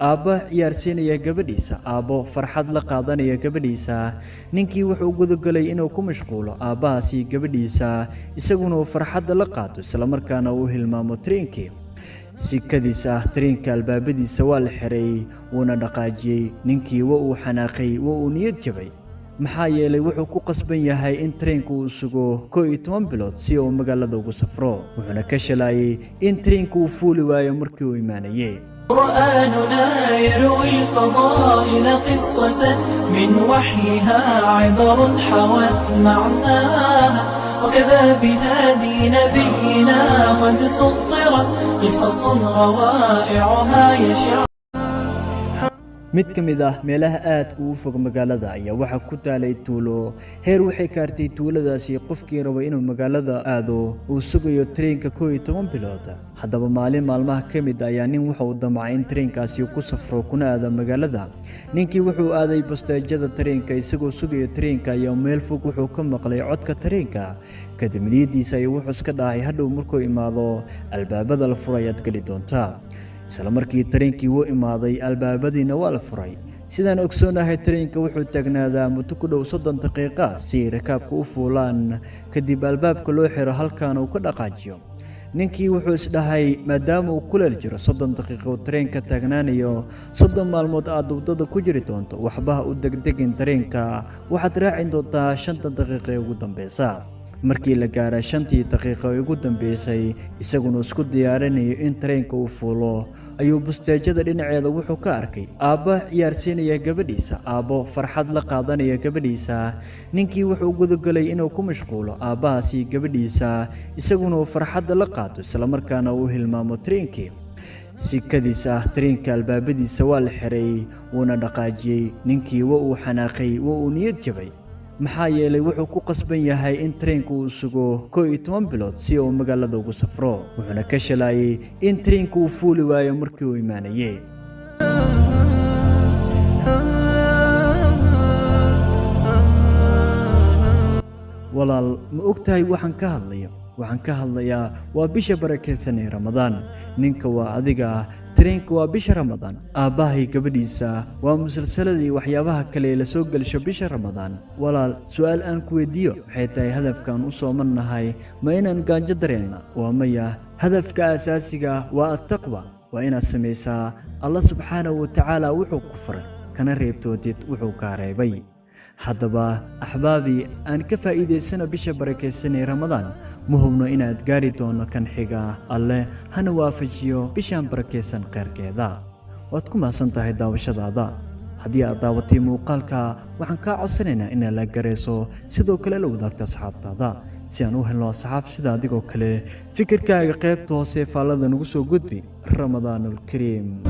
Aabba ciyaarsiinaya gabadhiisa, aabbo farxad la qaadanaya gabadhiisa. Ninkii wuxuu gudagalay inuu ku mashquulo aabbahaasi gabadhiisa, isaguna uu farxadda la qaato, islamarkaana uu hilmaamo tareenkii. Si kadis ah tareenka albaabadiisa waa la xiray, wuuna dhaqaajiyey. Ninkii wa uu xanaaqay, wa uu niyad jabay, maxaa yeelay wuxuu ku qasban yahay in tareenku uu sugo 11 bilood si uu magaalada ugu safro, wuxuuna ka shalaayay in tareenku uu fuuli waayo markii uu imaanayey. قرآننا يروي الفضائل قصة من وحيها عبر حوت معناها، وكذا بهادي نبينا قد سطرت قصص روائعها يشع. Mid ka mid ah meelaha aadka ugu fog magaalada ayaa waxaa ku taalay tuulo. Heer waxay kaartay tuuladaasi qofkii raba inuu magaalada aado uu sugayo tareenka 11 bilood. Haddaba, maalin maalmaha ka mid ayaa nin wuxa uu damcay in tareenkaasi ku safro kuna aado magaalada. Ninkii wuxuu aaday basteejada tareenka. Isagoo sugayo tareenka ayaa meel fog wuxuu ka maqlay codka tareenka. Kadib niyadiisa ayuu wuxuu iska dhahay, hadhow markuu imaado albaabada la furay ayaad geli doontaa. Isla markii tareenkii wuu imaaday, albaabadiina waa la furay. Sidaan ogsoonahay, tareenka wuxuu taagnaadaa muddo ku dhow 30 daqiiqa si ay rakaabka u fuulaan, kadib albaabka loo xiro, halkaana uu ka dhaqaajiyo. Ninkii wuxuu isdhahay, maadaama uu kuleel jiro, 30 daqiiqo uu tareenka taagnaanayo, 30 maalmood aad waddada ku jiri doonto, waxbaha u degdegin tareenka, waxaad raacin doontaa 5-ta daqiiqa ee ugu dambeysa. Markii la gaara 5-tii daqiiqo ee ugu dambeysay, isaguna isku diyaarinayo in tareenka uu fuulo, ayuu busteejada dhinaceeda wuxuu ka arkay aabba ciyaarsiinaya gabadhiisa, aabbo farxad la qaadanaya gabadhiisa. Ninkii wuxuu gudagalay inuu ku mashquulo aabbahaasi gabadhiisa, isaguna uu farxadda la qaato, islamarkaana uu hilmaamo tareenkii. Si kadis ah tareenka albaabadiisa waa la xiray, wuuna dhaqaajiyey. Ninkii wa uu xanaaqay, wa uu niyad jabay, maxaa yeelay wuxuu ku qasban yahay in tareenku uu sugo 11 bilood si uu magaalada ugu safro, wuxuuna ka shalaayay in tareenku uu fuuli waayo markii uu imaanayey. Walaal, ma og tahay waxaan ka hadlayo? Waxaan ka hadlayaa waa bisha barakaysan ee Ramadaan. Ninka waa adiga, tareenka waa bisha Ramadaan, aabbahay gabadhiisa waa musalsaladii, waxyaabaha kale ee lasoo gelsho bisha Ramadaan. Walaal, su-aal aan ku weydiiyo: maxay tahay hadafkaan u soomannahay? Ma inaan gaajo dareenna? Waa maya. Hadafka asaasiga waa attaqwa, waa inaad samaysaa Alla subxaanahu wa tacaala wuxuu ku faray, kana reebtoodid wuxuu kaa reebay. Haddaba axbaabi, aan ka faa'iidaysano bisha barakaysan ee Ramadaan. Ma hubno inaad gaari doono kan xiga. Alle hana waafajiyo bishaan barakaysan kheyrkeeda. Waad ku mahadsan tahay daawashadaada. Haddii aad daawatay muuqaalka, waxaan kaa codsanaynaa inaad la garayso, sidoo kale la wadaagto asxaabtaada, si aan u helno asxaab sida adigoo kale. Fikirkaaga qaybta hoose faallada nagu soo gudbi. Ramadaanul kariim.